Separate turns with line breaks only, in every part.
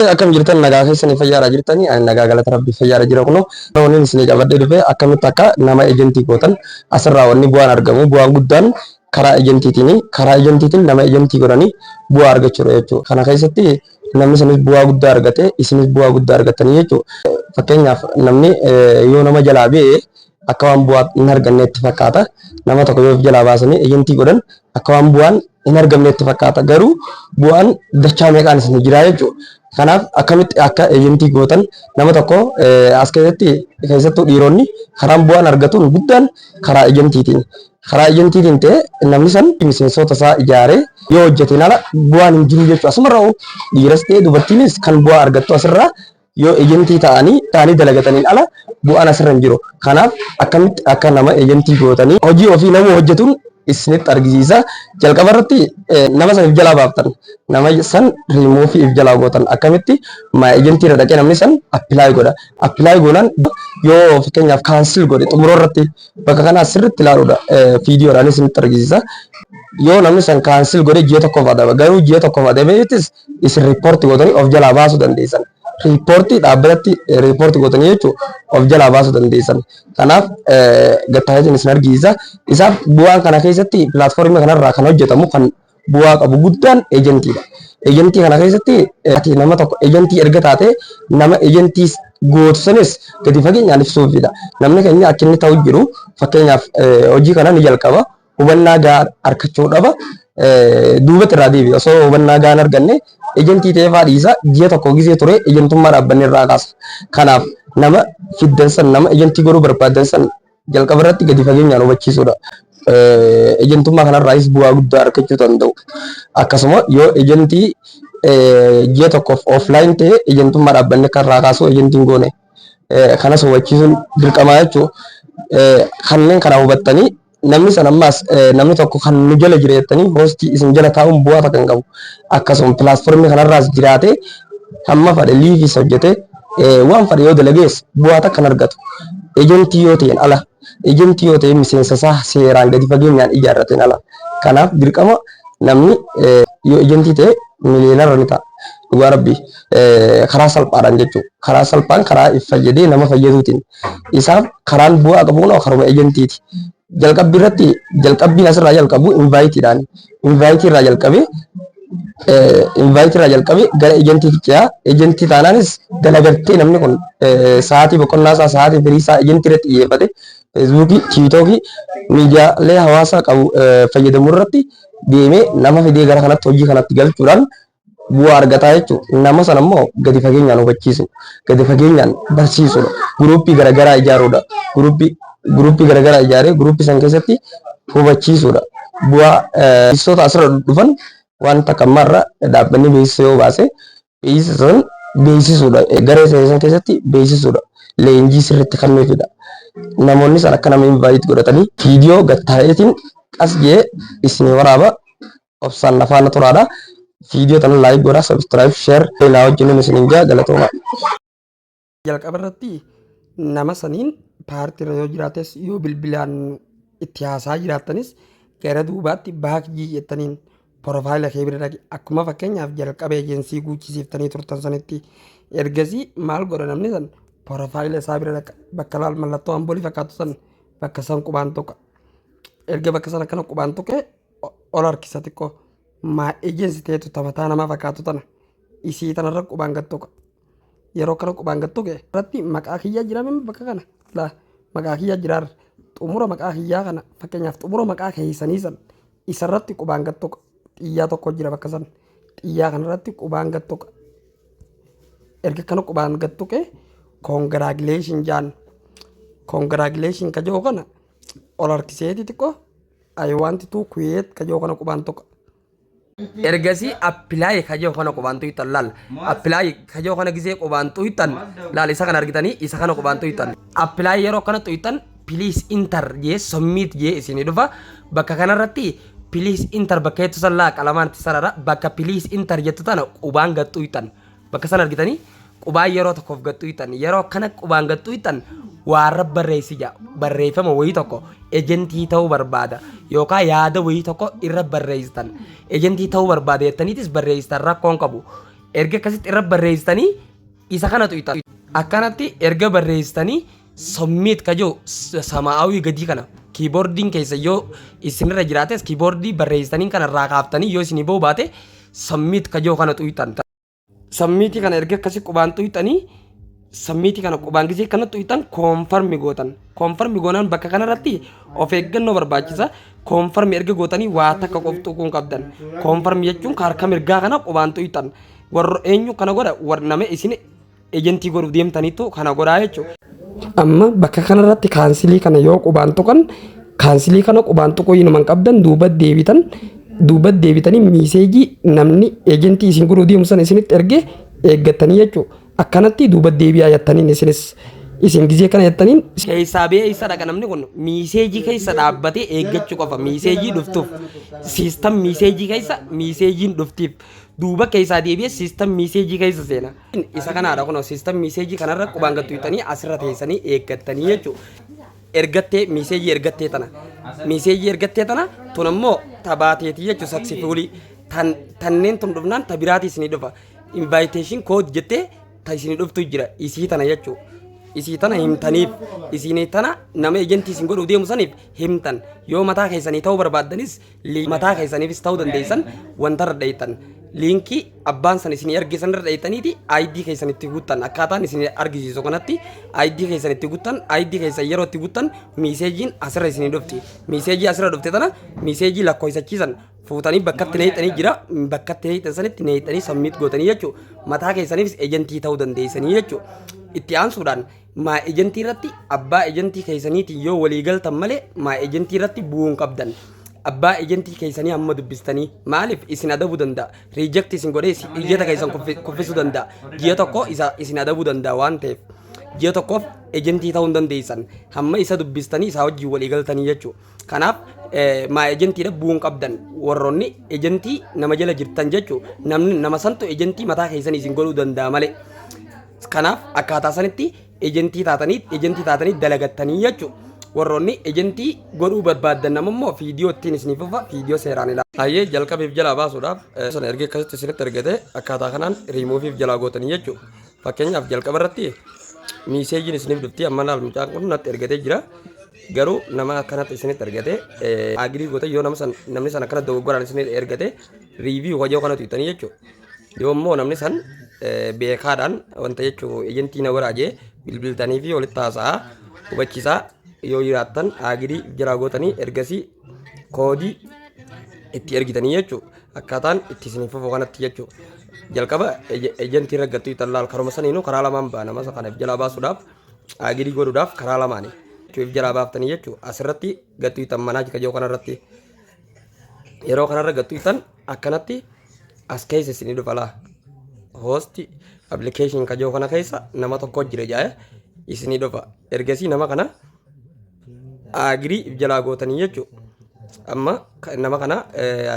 Akkam jirtan? Nagaa keessanii? Fayyaadha jirtanii? Ani nagaa, galata Rabbii, fayyaadha jira. Kunoo wanni isinii qabadhee dhufe akkamitti akka nama ejentii gootan. Asirraa wanni bu'aan argamu, bu'aan guddaan karaa ejentiitiin, karaa ejentiitiin nama ejentii godhanii bu'aa argachuudha jechuudha. Kana keessatti namni sanis bu'aa guddaa argate, isinis bu'aa guddaa argattanii jechuudha. Fakkeenyaaf, namni yoo nama jalaa ba'e akka waan bu'aa hin arganneetti fakkaata. Nama tokko yoo jalaa baasanii ejentii godhan akka waan bu'aan hin argamneetti fakkaata. Garuu bu'aan dachaa meeqaan isin jira jechuudha. Kanaaf akkamitti akka ejentii gootan nama tokko as keessatti, keessattuu dhiironni, karaan bu'aan argatuun guddaan karaa ejentiitiin. Karaa ejentiitiin ta'e namni san miseensota isaa ijaaree yoo hojjeteen ala bu'aan hin jiru jechuudha. Asumarraa dhiiras ta'e dubartiinis kan bu'aa argattu asirraa yoo ejentii ta'anii dalagataniin ala bu'aan asirra hin jiru. Kanaaf akkamitti akka nama ejentii gootanii hojii ofii nama hojjetuun isinitti argisiisa. Jalqaba irratti nama san if jalaa baaftan. Nama san riimuufii if jalaa gootan. Akkamitti? My agentii irra dhaqee namni san apply godha. Apply goonaan, yoo fakkeenyaaf cancel godhe, xumuroo irratti bakka kanaa sirriitti ilaaluudha. Viidiyoodhaan isinitti argisiisa. Yoo namni san cancel godhe ji'a tokkoof adaba. Garuu ji'a tokkoof adabeetis isin report gootanii of jalaa baasuu dandeessan. Riippoortii dhaabbatatti report gootanii jechuun of jalaa baasuu dandeessan. Kanaaf gattaayetiin isin argisiisa. Isaaf bu'aan kana keessatti pilaatfoormii kanarraa kan hojjetamu, kan bu'aa qabu guddaan ejentiidha. Ejentii kana keessatti ati nama tokko ejentii erga taate, nama ejentii gootu sanis gadi fageenyaan ibsuufidha. Namni keenya akka inni ta'u jiru, fakkeenyaaf hojii kana ni jalqaba, hubannaa gahaa argachuu dhaba. Duubatti irraa deebi'a. Osoo hubannaa gahaa hin arganne ejentii ta'ee fa'aa dhiisa, ji'a tokko gisee ture ejentummaa dhaabbanni irraa kaasa. Kanaaf nama fiddan san, nama ejentii godhuu barbaadan san, jalqaba irratti gadi fageenyaan hubachiisuudha. Ejentummaa kanarraayis bu'aa guddaa argachuu danda'u. Akkasuma yoo ejentii ji'a tokkoof offline ta'e ejentummaa dhaabbanni akka irraa kaasu, ejentiin goone kanas hubachiisuun dirqamaa jechuudha. Kanneen kana hubattanii namni san ammaas namni tokko kan nu jala jira jettanii hoostii isin jala taa'uun bu'aa takka hin qabu. Akkasuma pilaatfoormii kanarraas jiraate, hamma fadhe liiviis hojjete, waan fadhe yoo dalagees bu'aa takka hin argatu. Ejentii yoo ta'een ala, ejentii yoo ta'e miseensa isaa seeraan gadi fageenyaan ijaarrateen ala. Kanaaf dirqama namni yoo ejentii ta'e miliyoonarra ni ta'a. Dhugaa Rabbii, karaa salphaadhaan jechuudha. Karaa salphaan, karaa if fayyadee nama fayyaduutiin. Isaaf karaan bu'aa qabu kun karuma ejentiiti. Jalqabbii irratti, jalqabbiin asirraa jalqabu inviteiidhaan. Inviteii irraa jalqabee, inviteii irraa jalqabee gara ejentiitti ce'a. Ejentii taanaanis dalagartee namni kun sa'aatii boqonnaa isaa, sa'aatii firii isaa ejentii irratti xiyyeeffate, Feesbuukii, Tiiktookii, miidiyaalee hawaasaa qabu fayyadamuu irratti deemee nama fidee gara kanatti, hojii kanatti galchuudhaan bu'aa argataa jechuudha. Nama sana immoo gadi fageenyaan hubachiisu, gadi fageenyaan barsiisuudha. Guruuppii garaagaraa ijaaruudha. Guruuppii garaagaraa ijaaree guruuppii san keessatti hubachiisuudha. Bu'aa beeksisoota asirra dhufan waan takka ammaarra dhaabbanni beeksisa yoo baase, beeksisa san beeksisuudha. Garee san keessatti beeksisuudha. Leenjii sirriitti kennuufidha. Namoonni san akka nama invite godhatanii viidiyoo gattaa'eetiin qas jee isinii waraaba, obsaan nafaana turaadha. Viidiyoo tana like godhaa, subscribe, share naa wajjin isiniin jaa, galatooma.
Jalqaba irratti nama saniin paartiirra yoo jiraates, yoo bilbilaan itti haasaa jiraattanis, gara duubaatti back jettaniin profile kee bira dhaqi. Akkuma fakkeenyaaf jalqaba eejensii guuchisiiftanii turtan sanitti, ergasii maal godha? Namni san profile isaa bira dhaqa. Bakka laal mallattoo amboolii fakkaatu san, bakka san qubaan tuqa. Erga bakka san akkana qubaan tuqe, ol harkisa xiqqoo. My agency ta'etu tamataa namaa fakkaatu tana, isii tanarra qubaan gad tuqa. Yeroo kana qubaan gad tuqe irratti maqaa kiyyaa jira. Bakka kana laa maqaa kiyyaa jiraar. Xumura maqaa kiyyaa kana, fakkeenyaaf xumura maqaa keessanii san, isarratti qubaan gad tuqa. Xiyyaa tokko jira bakka san, xiyyaa kanarratti qubaan gad tuqa. Erga kana qubaan gad tuqe, congratulation jaan. Congratulation ka jiru kana ol harkiseeti xiqqoo "I want to quit" ka jiru kana qubaan tuqa.
Ergasii apply ka jiru kana qubaan tuqxan. Laal, apply ka jiru kana gisee qubaan tuqxan, laal, isa kana argitanii, isa kana qubaan tuqxan. Apply yeroo kana tuqxan, "Please enter" jee, "Submit" jee isinii dhufa. Bakka kanarratti "Please enter" bakka jettu san, laa, qalamaan itti sarara. Bakka "Please enter" jettu tana qubaan gad tuqxan. Bakka san argitanii, qubaan yeroo tokkoof gad tuqxan. Yeroo kana qubaan gad tuqxan, waan barreessi jaa, barreeffama wayii tokko, ejentii ta'uu barbaada yookaan yaada wayii tokko irra barreessitan. Ejentii ta'uu barbaada jettaniitis barreessitan, rakkoon qabu.
Erga akkasitti irra barreessitanii isa kana tuqxan. Akkanatti erga barreessitanii submit ka jiru samaa'awii gadii kana keyboardiin keessa yoo isinirra jiraates keyboardii barreessitanii kana irraa kaaftanii yoo isinii ba'uu baate submit ka jiru kana tuqxan. Submitii kana erga akkasi qubaan tuqxanii submitii kana qubaan gisee kana tuqxan confirm gootan. Confirm goonaan bakka kanarratti of eeggannoo barbaachisa. Confirm erga gootanii waa takka qof tuquun qabdan. Confirm jechuun harka mirgaa kana qubaan tuqxan. Warra eenyu kana godha warra nama isin ejentii godhuuf deemtaniitu kana godhaa jechuudha. Amma bakka kanarratti cancelii kana yoo qubaan tuqan cancelii kana qubaan tuquu hinuman qabdan duuba deebitan duuba deebitanii messageii namni ejentii isin godhuu deemu sana isinitti erge eeggattanii jechuudha. Akkanatti duuba deebi'aa jettaniin isinis isin gizee kana jettaniin. Keessaa ba'ee eessa dhaqa namni kun messageii keessa dhaabbatee eeggachuu qofa messageii dhuftuuf system messageii keessa messageiin dhuftiif duuba keessaa deebi'ee system messageii keessa seena. Isa kanaadha kun system messageii kanarra qubaan gattuutanii asirra teessanii eeggattanii jechuudha. Ergattee messageii ergattee tana messageii ergattee tana tun ammoo tabaateetii jechuudha successfully tan tanneen tun dhufnaan ta biraatii isinii dhufa invitation code jettee ta isinii dhuftu jira isii tana jechuudha. Isii tana himtaniif isinii tana nama ejentii isin godhuu deemu saniif himtan yoo mataa keessanii ta'uu barbaaddanis mataa keessaniifis ta'uu dandeessan wanta irra dhayitan linkii abbaan san isinii ergisan irra dhayitaniiti ID keessan itti guuttan akkaataan isin argisiisu kanatti ID keessan itti guuttan ID keessan yeroo itti guuttan messageiin asirra isinii dhufti messageii asirra dhufte tana messageii lakkoofsachiisan fuutanii bakkatti neeyxanii jira bakkatti neeyxan sanitti neeyxanii submit gootanii jechuu mataa keessaniifis ejentii ta'uu dandeessanii jechuu itti aansuudhaan my agentii irratti abbaa ejentii keessaniitiin yoo walii galtan malee my agentii irratti bu'uun qabdan. Abbaa ejentii keessanii hamma dubbistanii maaliif isin adabuu danda'a reject isin godhee iyyata keessan kuffisuu danda'a ji'a tokko isa isin adabuu danda'a waan ta'eef ji'a tokkoof ejentii ta'uu hin dandeessan hamma isa dubbistanii isaa wajjin walii galtanii jechuudha. Kanaaf my agentiidha bu'uun qabdan warroonni ejentii nama jala jirtan jechuudha namni nama santu ejentii mataa keessanii isin godhuu danda'a malee. Kanaaf akkaataa sanitti ejentii taatanii dalagattanii jechuudha. Warroonni ejentii godhuu barbaaddan nama immoo viidiyoo ittiin isiniif fufa viidiyoo seeraan ilaala. Hayyee jalqabeef jalaa baasuudhaaf sana erga akkasitti isinitti ergate akkaataa kanaan riimuufiif jalaa gootanii jechuudha. Fakkeenyaaf jalqaba irratti messageiin isiniif dhufti amma laal mucaan kun natti ergatee jira. Garuu nama akkanatti isinitti ergate agree goote yoo nama san namni san akkana dogoggoraan isinitti ergate review hojii kana tuqxanii jechuudha. Yoo immoo namni san beekaadhaan wanta jechuu ejentii na godhaa jee bilbiltanii fi walitti haasa'aa hubachiisaa yoo jiraattan agree jalaa gootanii ergasii koodii itti ergitanii jechuudha. Akkaataan itti isiniif fufu kanatti jechuudha. Jalqaba ejentii irra gattu laal karuma saniinuu karaa lamaan ba'a nama kanaaf jalaa baasuudhaaf agree godhuudhaaf karaa lamaani. Jechuuf jalaa baaftanii jechuudha. Asirratti gattu hitan manaa jika kanarratti yeroo kanarra gattu hitan akkanatti as keessa isinii dhufa laa. Host application kajoo kana keessa nama tokko jira jaa'e isinii dhufa. Ergasii nama kana agree jalaa gootanii jechuudha. Amma nama kana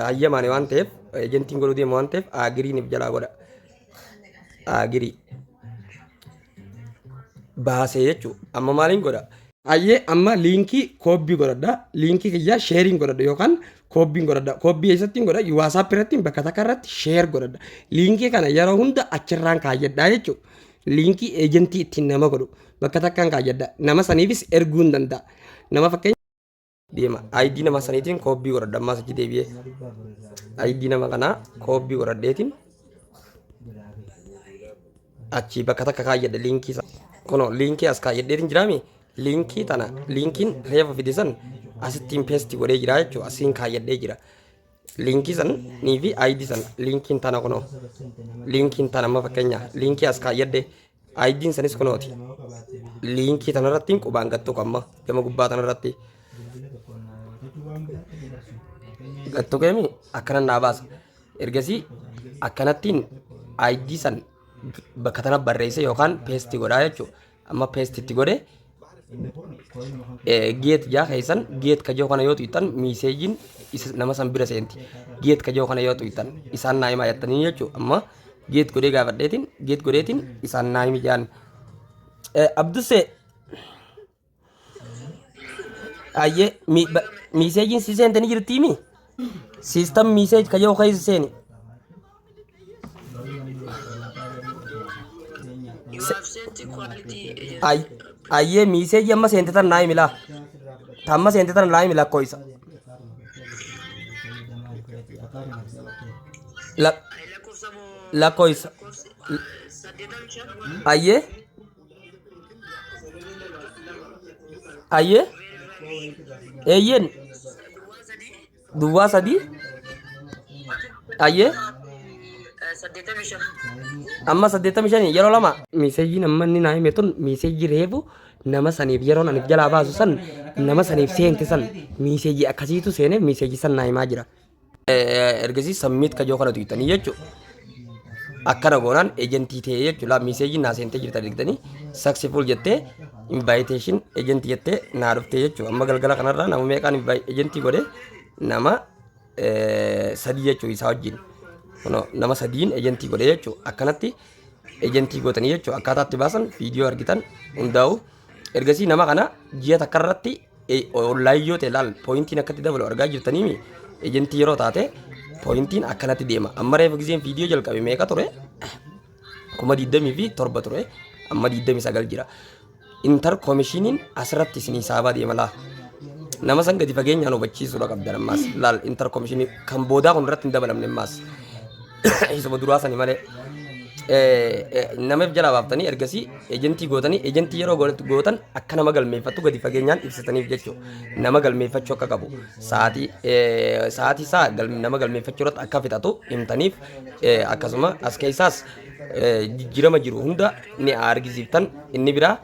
hayyamaani waan ta'eef ejentiin godhuu deema waan ta'eef agreein jalaa godha. Agree. Baasee jechuudha. Amma maaliin godha? Hayyee amma linkii copy godhadha. Linkii kiyyaa shareiin godhadha yookaan copyiin godhadha. Copy eessatti godha? WhatsApp irratti bakka takka irratti share godhadha. Linkii kana yeroo hunda achirraan kaayyadha jechuudha. Linkii ejentii ittiin nama godhu bakka takkaan kaayyadha. Nama saniifis erguu hin danda'a. Nama fakkeenya deema. ID nama saniitiin copy godhadha ammaas achi deebi'ee. ID nama kanaa copy godhadheetiin achi bakka takka kaayyadha linkii isaa. Kunoo linkii as kaayyadheetiin jiraami. Linkii tana linkiin reefa fide san asittiin paste godhee jira jechuudha. Asiin kaayyadhee jira. Linkii san nii fi ID san linkiin tana kunoo. Linkiin tana amma fakkeenya linkii as kaayyadhe ID'n sanis kunooti. Linkii tanarratti qubaan gattu amma gama gubbaa tanarratti. Gattu keemi akkana naa baasa. Ergasii akkanattiin ID san bakka tana barreesse yookaan paste godhaa jechuudha. Amma paste itti godhe get jaa keessan get kajoo kana yoo tuqxan messageiin nama san bira seenti. Get kajoo kana yoo tuqxan isaan naa himaa jettanii jechuudha. Amma get godhee gaafadheetiin get godheetiin isaan naa himi jaan. Abdusee ayyee messageiin si seente ni jirtiimi? System message kajoo keessa seeni.
Ayyee, message amma seente tan naa himi laa. Ta amma seente tan naa himi lakkoofsa. Lakkoofsa. Ayyee. Ayyee. Eeyyeen. 03. Ayyee. Amma 85 yeroo lama. Messageiin amma inni naa hime tun message reefu nama saniif yeroon anif jalaa baasu san nama saniif seente san message akkasiitu seene message san naa himaa jira. Ergasii submit kajoo kana tuqxanii jechuudha. Akkana goonaan agent ta'ee jechuudha. Messageiin naa seentee jirta digdanii successful jettee invitation agent jettee naa dhuftee jechuudha. Amma galgala kanarraa nama meeqaan agent godhe? Nama sadii jechuudha isaa wajjin. Kunoo nama sadiin agent godhe jechuudha. Akkanatti agent gootanii jechuudha. Akkaataa itti baasan viidiyoo argitan hundaa'u. Ergasii nama kana ji'a takka irratti online yoo ta'e, laal, pointiin akkatti dabalu argaa jirtaniimi. Agent yeroo taate pointiin akkanatti deema. Amma reefu giseen viidiyoo jalqabe meeqa ture? 27,000 ture. Amma 29 jira. Enter commissioniin asirratti isinii saabaa deema laa. Nama san gadi fageenyaan hubachiisuudha qabdan ammaas. Laal, enter commission kan boodaa kun irratti hin dabalamne ammaas. Isuma duraa sani malee. Namaaf jalaa baaftanii ergasii agent gootanii, agent yeroo gootan akka nama galmeeffattu gadi fageenyaan ibsitaniif jechuudha. Nama galmeeffachuu akka qabu, sa'aatii isaa nama galmeeffachuu irratti akka fixatu himtaniif, akkasuma as keessaas jijjiirama jiru hunda ni argisiiftan. Inni biraa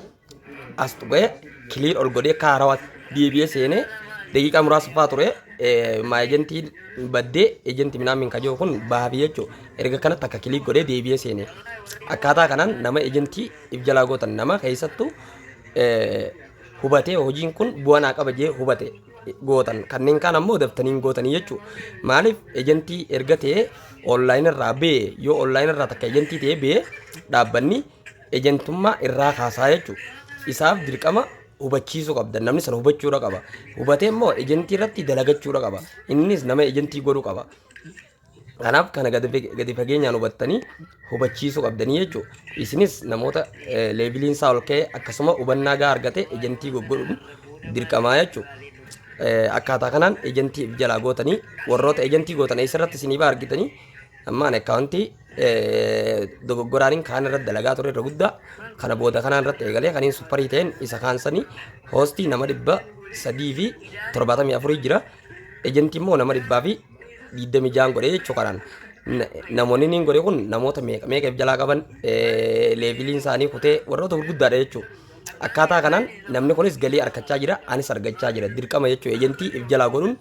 as tuqee clear ol godhee akka haarawaatti deebi'ee seenee daqiiqaa muraasa fa'aa ture maa agentiin baddee agent minaamin kajoo kun baafii jechuudha. Erga kanatti akka click godhee deebi'ee seene. Akkaataa kanaan nama agent if jalaa gootan, nama keessattuu hubatee hojiin kun bu'aa naa qaba jee hubate gootan. Kanneen kaan ammoo daftanii hin gootanii jechuudha. Maaliif? Agent erga ta'ee online irraa ba'e, yoo online irraa takka agent ta'ee ba'e, dhaabbanni agentummaa irraa kaasaa jechuudha. Isaaf dirqama hubachiisuu qabda. Namni sana hubachuudha qaba. Hubatee immoo agent irratti dalagachuudha qaba. Innis nama agent godhuu qaba. Kanaaf kana gadi fageenyaan hubattanii hubachiisuu qabdanii jechuudha. Isinis namoota leveliin isaa ol ka'e akkasuma hubannaa gahaa argate agent goggodhuun dirqamaa jechuudha. Akkaataa kanaan agent jalaa gootanii, warroota agent gootan eessarratti isinii baa argitanii. Amma ani account dogoggoraaniin kaan irratti dalagaa ture irra guddaa kana booda kanaan irratti eegalee kaniin super ta'een isa kaansanii host nama 374 jira. Agent immoo nama 126 godhee jechuu. Kanaan namoonni niin godhe kun namoota meeqa meeqa jalaa qaban, leveliin isaanii kutee warroota gurguddaadha jechuudha. Akkaataa kanaan namni kunis galii argachaa jira, anis argachaa jira. Dirqama jechuudha, agent if jalaa godhuun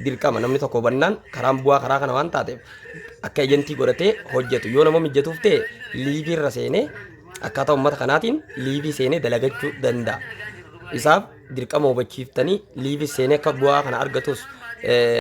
dirqama. Namni tokko hubannaan karaan bu'aa karaa kana waan taateef akka agent godhatee hojjetu yoo nama mijatuuf ta'e live irra seenee akkaataa uummata kanaatiin live seenee dalagachuu danda'a. Isaaf dirqama hubachiiftanii live seenee akka bu'aa kana argatus.